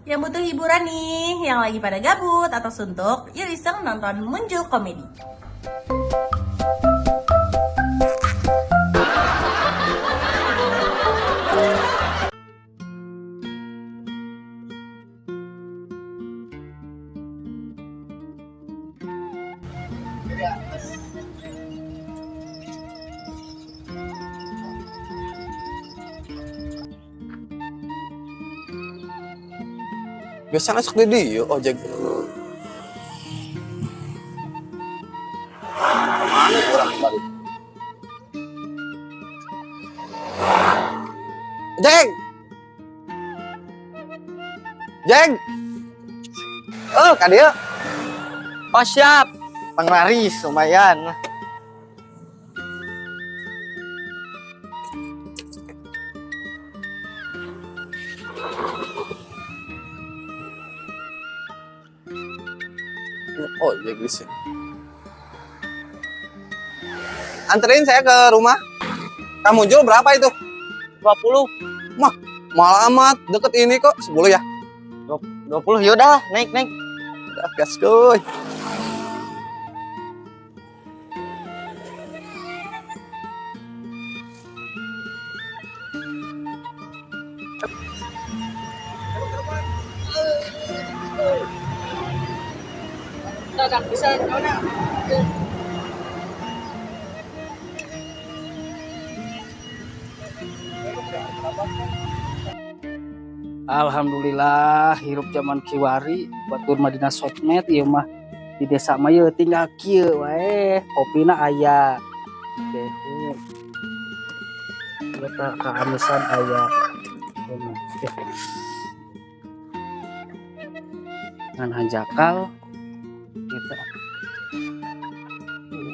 Yang butuh hiburan nih, yang lagi pada gabut atau suntuk, yuk iseng nonton Muncul Komedi. Biasanya sok di dieu ojek. Mana orang kembali? Jeng! Jeng! Oh, ka dieu. Oh siap, penglaris lumayan. Ojek di sini. Anterin saya ke rumah. Kamu jual berapa itu? 20. Mah, mahal amat. Deket ini kok 10 ya? 20, yaudah naik, naik. Udah, gas kuy. Alhamdulillah hirup zaman kiwari batur Madinah sosmed ieu mah di desa mah yeuh tinggal kieu wae kopina aya dehu ieu teh kaamisan aya ngan hanjakal kita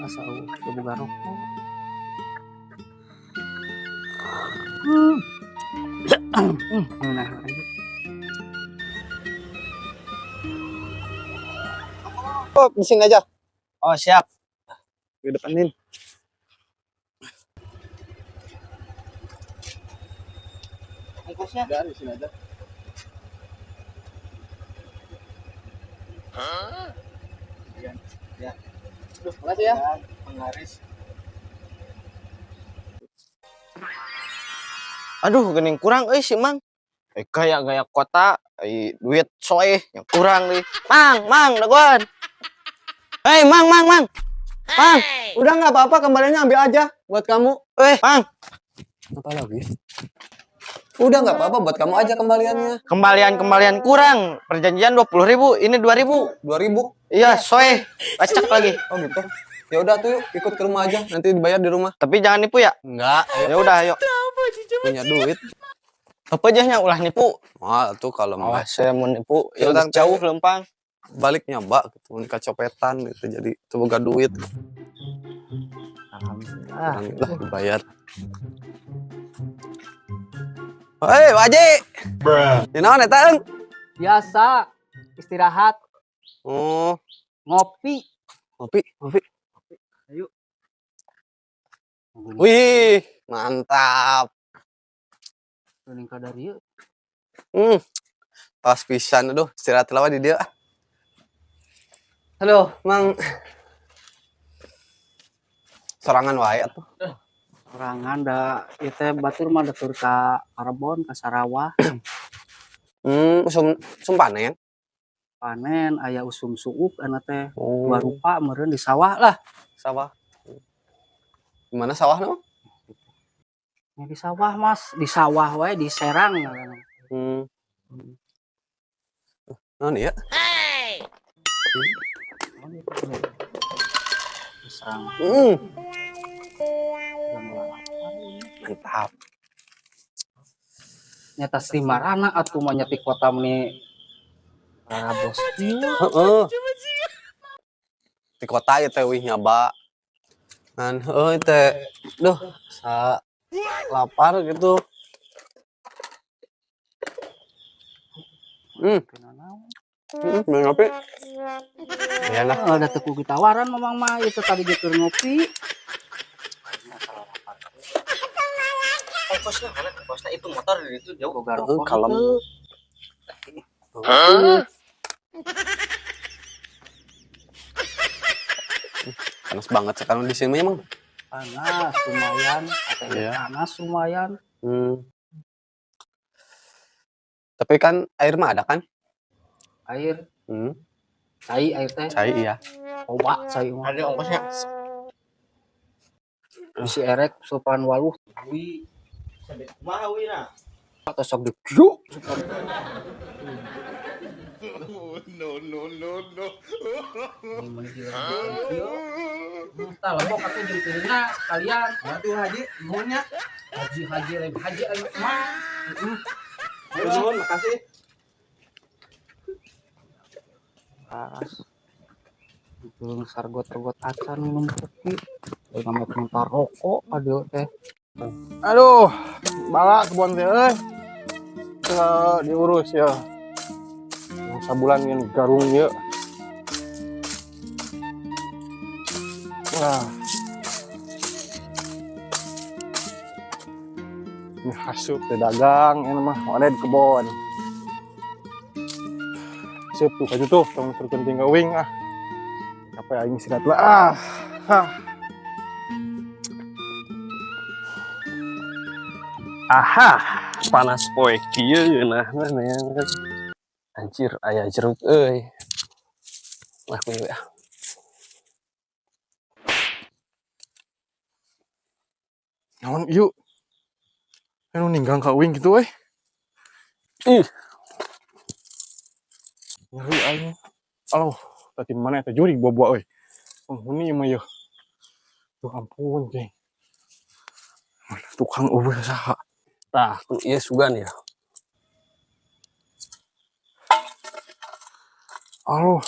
asa eueuh boga rokok. Nah, Oh, di sini aja. Oh siap. Di depanin. Bungkusnya? Udah, di sini aja. Ya. Ya. Duh, makasih ya. Penglaris. Aduh, gening kurang euy si Mang. Gaya-gaya kota, duit soeh yang kurang euy. Mang, Mang, dagoan. Hei, Mang, Mang, Mang. Mang. Udah nggak apa-apa, kembaliannya ambil aja buat kamu. Mang. Apa lagi? Udah nggak apa-apa, buat kamu aja kembaliannya. Kembalian-kembalian kurang. Perjanjian 20.000, ini 2.000. 2.000? Iya, soeh. Bacak lagi. Oh gitu. Ya udah tuh yuk, ikut ke rumah aja, nanti dibayar di rumah. Tapi jangan nipu ya? Enggak, ayo. Ya udah, ayo. Punya duit. Apa aja nya ulah nipu? Wah, tuh kalau mau. Wah, saya mau nipu, ya Utang jauh lempang. Balik nyoba gitu, kecopetan gitu, jadi tuh boga duit. Alhamdulillah. Alhamdulillah dibayar. Hei, Pak Haji. Di naon eta, Eng? Biasa istirahat. Oh. Ngopi. Ngopi, ngopi. Ayo. Wih, mantap. Geuning kadar ieu. Pas pisan aduh, istirahat lawa di dieu. Halo, Mang. Sorangan wae atuh. Sorangan da ieu teh batur mah datur ka Karbon, ka Sarawah. Usum panen. Panen aya usum suuk ana teh. Oh. Dua rupa meureun di sawah lah. Sawah. Gimana sawah no? Ini di sawah, Mas. Di sawah wae di Serang. Naon ieu? Hey. Di Serang. Mantap. Nyata Sri Marana atuh mah nyati kota meni Rabos. Heeh. Di kota ieu teh wih nyaba. Ngan heueuh teh. Duh, sa lapar gitu. Beli ngopi. Ya lah. Ada teu kudu tawaran mamang mah itu tadi ge keur ngopi. Ongkosnya mana? Ongkosnya itu motor dari itu jauh. Boga Heeh, rokok kalem. itu. Hah? Panas banget sekarang di sini emang. Panas lumayan, Iya. panas lumayan. Tapi kan air mah ada kan? Air. Cai air teh. Cai iya. Obat cai mah. Ada ongkosnya. Bisi erek supan waluh. Wi. Kumaha wi na? Atau sok digyuk supan. No, no, no, no. Tah lebok atuh jeung piringna sekalian. Aduh haji, nuhunnya. Haji haji lain haji ayo mah. Nuhun, makasih. Pas. Belum sargot-sargot acan minum kopi. Lain nama minta rokok aduh teh. Aduh, bala kebon teh euy. Teu diurus ya. Sabulan ngeun garung ieu. Wah. Ini hasup teh dagang ini mah ada di kebon. Sip tuh kaju tuh tong terkenting tinggal wing ah. Capek aing istirahat lah ah. Hah. Aha, panas poe kieu nah nah. Anjir aya jeruk euy. Lah kuy ah. Naon ieu? Anu ninggang ka uing gitu euy. Ih. Nyeri aing. Aloh, tadi mana eta juri buah-buah euy. Penghuni mah yeuh. Duh ampun cing. Mana tukang eueuh saha? Tah, ku ieu sugan ya. Aloh.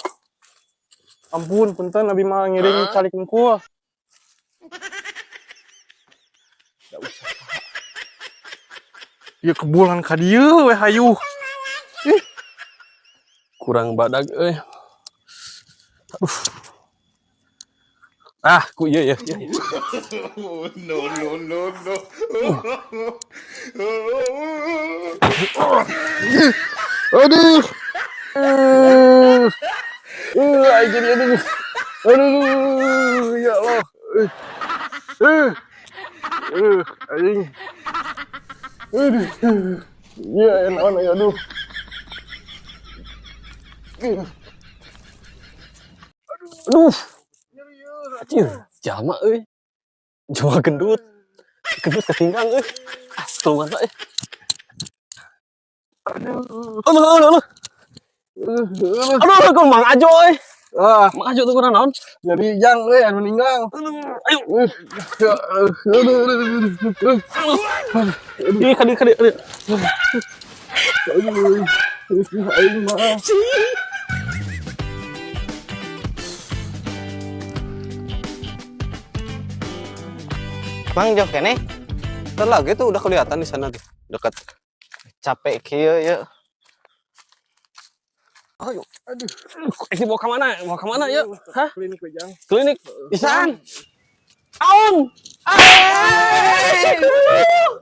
Ampun, punten abi mah ngiring calik hungkul. Enggak usah. Ieu kebulan ka dieu we hayu. Ih. Kurang badag euy. Aduh. Ah, ku ieu ya. No, no, no, no. Aduh. Aing jadi aduh. Aduh, ya Allah. Aing. Aduh. Ya enak ya aduh. Aduh. Anjir, jalma euy. Jalma gendut. Gendut ketinggang euy. Ah, tulungan euy. Aduh, aduh, aduh. Aduh, kok Mang Ajo euy. Ah, Mang Ajo tuh kurang naon? Jadi jang euy anu ninggang. Aduh, ayo. Aduh. Ih, kadi kadi. Aduh. Aing mah. Mang jauh kene. Ntar lagi tuh udah kelihatan di sana tuh, dekat. Capek kieu ya. Ayo. Aduh. Ini bawa ke mana? Bawa ke mana ya? Hah? Klinik we jang. Klinik. Isaan. Aung.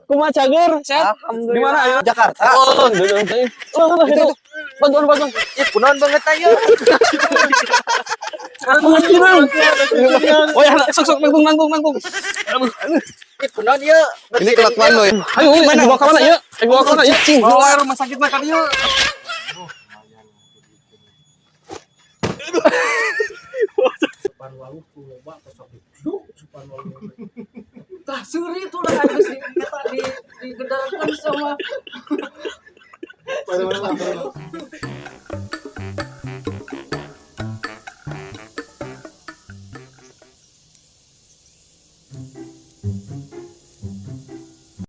Kumaha cager? Sehat? Alhamdulillah. Di mana ayo? Jakarta. Oh, itu, itu. Bantuan, bantuan. Ih, kunaon banget ayo. Oh ya, sok sok nanggung nanggung nanggung. Ih, kunaon ieu? Ini kelakuan lo ya. Ayo, mana bawa ke mana ya? Ayo bawa ke mana ya? Bawa rumah sakit mah ka dieu. Supan waluh ku loba atau sok digyuk supan waluh. Tah seuri tuh lah geus di eta di digedarkeun sama.